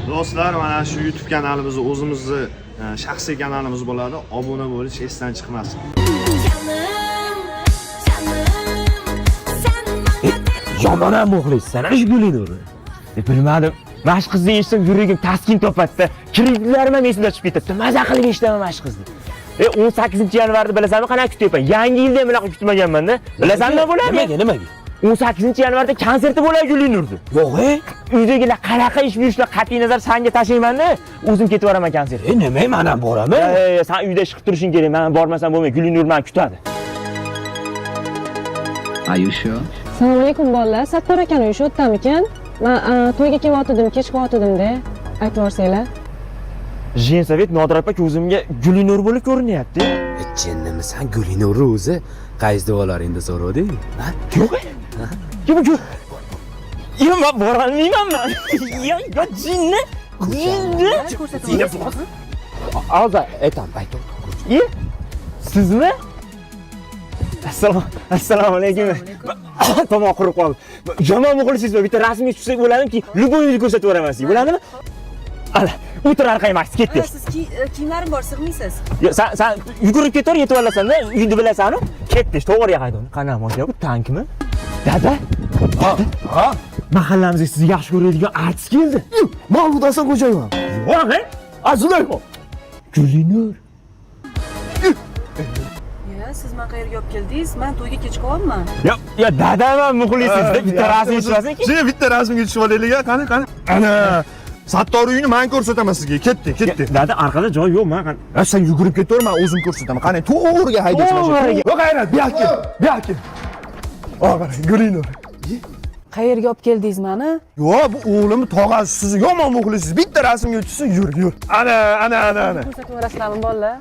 Do'stlar, mana shu YouTube kanalimiz o'zimizni shaxsiy kanalimiz bo'ladi. Obuna bo'lish esdan chiqmasin. Canım, canım, sen bana Yomon ham muxlissan, shu Gulinurni. Bilmadim. Mana shu qizni eshitsam yuragim taskin topadi-da. Kirliklarim ham esimdan chiqib ketadi. Maza qilib eshitaman mana shu qizni. 18-yanvarda bilasanmi qanaqa kutyapman? Yangi yilda ham bunaqa kutmaganman-da. Bilasanmi nima bo'ladi? Nimaga, nimaga? 18-yanvarda konserti bo'ladi Gulinurni. Yo'q, e? Uydagilar qanaqa ish buyurishlar qat'iy nazar sanga tashlayman-da, o'zim ketib boraman konsertga. E, nima, men ham boraman. San uyda ish qilib turishing kerak. Men bormasam bo'lmaydi. Gulinur meni kutadi. Assalomu alaykum bolalar. Sattor akani uyi shu yerdamikan? Man to'yga kelyotgandim, kech qolyotgandim-da. Aytib yuborsanglar. Jensovet Nodir opa ko'zimga Gulinur bo'lib ko'rinyapti. Jinnimisan, Gulinurni o'zi? Qaysi duolaringda so'rading? Ha? Yo'q. Kim bu? Yo, men borolmayman man. Yo, yo jinni. Jinni. Zina Hozir aytaman, ayt. E? Sizmi? Assalomu alaykum. Tomoq qurib qoldi. Yomon muxlisingizmi? Bitta rasmga tushsak bo'ladimi? Любой uyni ko'rsatib yuboraman sizga. Bo'ladimi? Ala, o'tir orqaga Max, ketdi. Siz kiyimlarim bor, sig'maysiz. Yo, sen yugurib ketaver, yetib olasan-da, uyni bilasan-u. Ketdi, to'g'riga qaytdi. Qana, mashina bu tankmi? Dada, Ha? mahallamizga sizni yaxshi ko'radigan artist keldi. Mavlud Hasanxo'jayev. Yo'q, e? Azulayxo. Gulinur. Ya, siz meni qayerga olib keldingiz? Men to'yga kech qolyapman. Yo, yo dadam ham muxlisingiz-da, bitta rasmga tushmasin ki. Shuni bitta rasmga tushib olaylik, qani, qani. Ana, Sattor uyini men ko'rsataman sizga. Ketdi, ketdi. Dada, orqada joy yo'q, men Ha, sen yugurib ketaver, men o'zim ko'rsataman. Qani, to'g'riga haydaysan mashina. To'g'riga. Yo'q, G'ayrat, bu yoqqa kel, bu yoqqa kel. Qara, Gulinur. Qayerga olib keldingiz meni? Yo'q, bu o'g'limni tog'asi, sizni yomon muxlisingiz. Bitta rasmga tushsin, yur, yur. Ana, ana, ana, ana. Ko'rsatib yuborasizlarmi bolalar?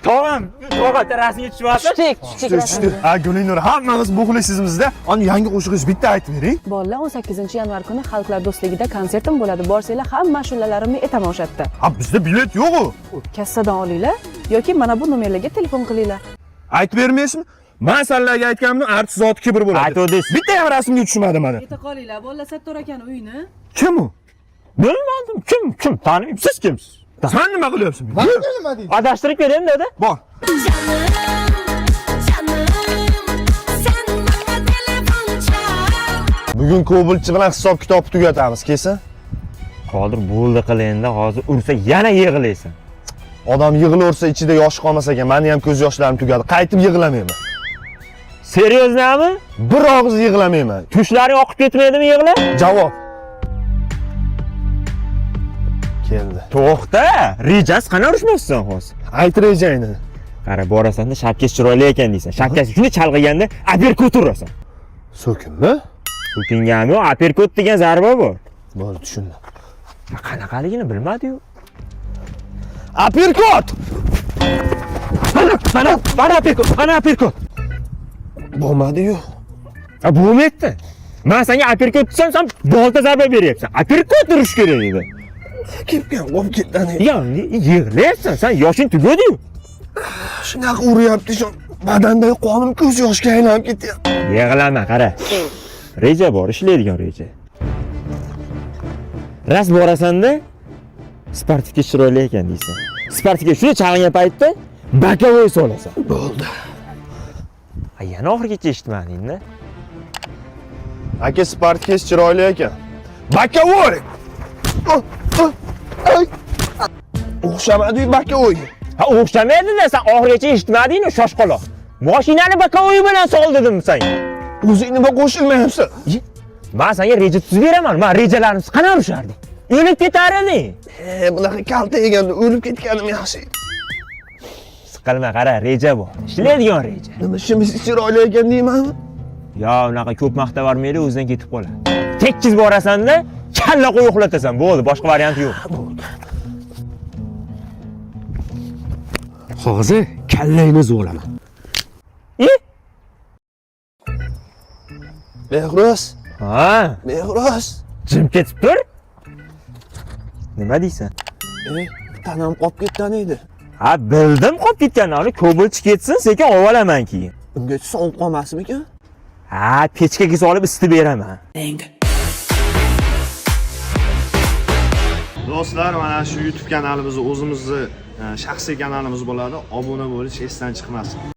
Tog'am, tog'a bitta rasmga tushmasin. Tushdik, tushdik Tushdi. rasmga. Ha, Gulinur, hammamiz muxlisizmizda. Ani yangi qo'shig'ingizni bitta aytib bering. Bolalar, 18-yanvar kuni Xalqlar do'stligida konsertim bo'ladi. Borsanglar, hamma ashulalarimni aytaman o'sha yerda. Ha, bizda bilet yo'q-u. Kassadan olinglar yoki mana bu nomerlarga telefon qilinglar. Aytib bermaysizmi? Men sizlarga aytganimdan artist zoti kibr bo'ladi. Aytuvdingiz. Bitta ham rasmga tushmadi mana. Yeta qolinglar, bolalar, Sattor akani uyini. Kim u? Bilmadim, kim, kim taniyman, siz kimsiz? Sen nima qilyapsan? Adashtirib keling dada. Bor. Canım, canım, sen bana telefon çal. Bugun Kobilchi bilan hisob kitob tugatamiz, kelsin. Qodir bo'ldi qil endi, hozir ursa yana yig'laysan. Odam yig'laversa ichida yosh qolmas ekan. Meni ham ko'z yoshlarim tugadi. Qaytib yig'lamayman. Seryoznami? Bir og'iz yig'lamayman. Tushlaring oqib ketmaydimi yig'lab? Javob. Keldi. To'xta, rejasi qana urushmassan hozir? Ayt rejangni. Qara, borasan-da, shapkasi chiroyli ekan deysan. Shapkasi shunday chalg'iganda aperkot urasan. So'kinmi? So'kingani yo'q, aperkot degan zarba bor. Bo'ldi, tushundim. Qanaqaligini bilmadi-yu. Aperkot! Mana, mana, mana aperkot, mana aperkot. Bo'lmadi-yu. Ha, bo'lmaydi. Men senga aperkot desam, sen bolta zarba beryapsan. Aperkot urish kerak edi. Ketgan, qolib ketdi. Ya, yig'layapsan, sen yoshing tugadi-yu. Shunaqa uryapti shu badandagi qonim ko'z yoshga aylanib ketyapti. Yig'lama, qara. Reja bor, ishlaydigan reja. Ras borasan-da, Spartakka chiroyli ekan deysan. Spartakka shuni chalgan paytda bakovoy solasan. Bo'ldi. Ha, yana oxirigacha eshitmading-da. Aka, Spartakis chiroyli ekan. Bakovoy! O'xshamadi-yu bakovoyga. Ha, o'xshamaydi-da, sen oxirigacha eshitmading-ku, shoshqaloq. Mashinani bakovoy bilan sol dedim senga. O'zing nima qo'shilmayapsan? Men senga reja tuzib beraman. Men rejalarimsiz qanaqa urisharding? O'lib ketar eding. E, bunaqa kalta yeganda o'lib ketganim yaxshi. Siqilma, qara, reja bor. Ishlaydigan reja. Nima shimiz chiroyli ekan deymanmi? Yo, unaqa ko'p maqtab yubormaydi, o'zidan ketib qoladi. Tekkiz borasan-da, kalla qo'yib uxlatasan. Bo'ldi, boshqa variant yo'q. Hozir kallangni zo'laman. E? Behruz, Ha, Behruz. jim ketib tur. Nima deysan? E, tanam qolib ketgan edi. Ha, bildim qolib ketganini. Uni ko'bilchi ketsin, sekin olib olaman keyin. Unga sovib qolmasmikan? Ha, pechkaga solib isitib beraman. Do'stlar, mana shu YouTube kanalimizni, o'zimizni shaxsiy kanalimiz bo'ladi. Obuna bo'lish esdan chiqmasin.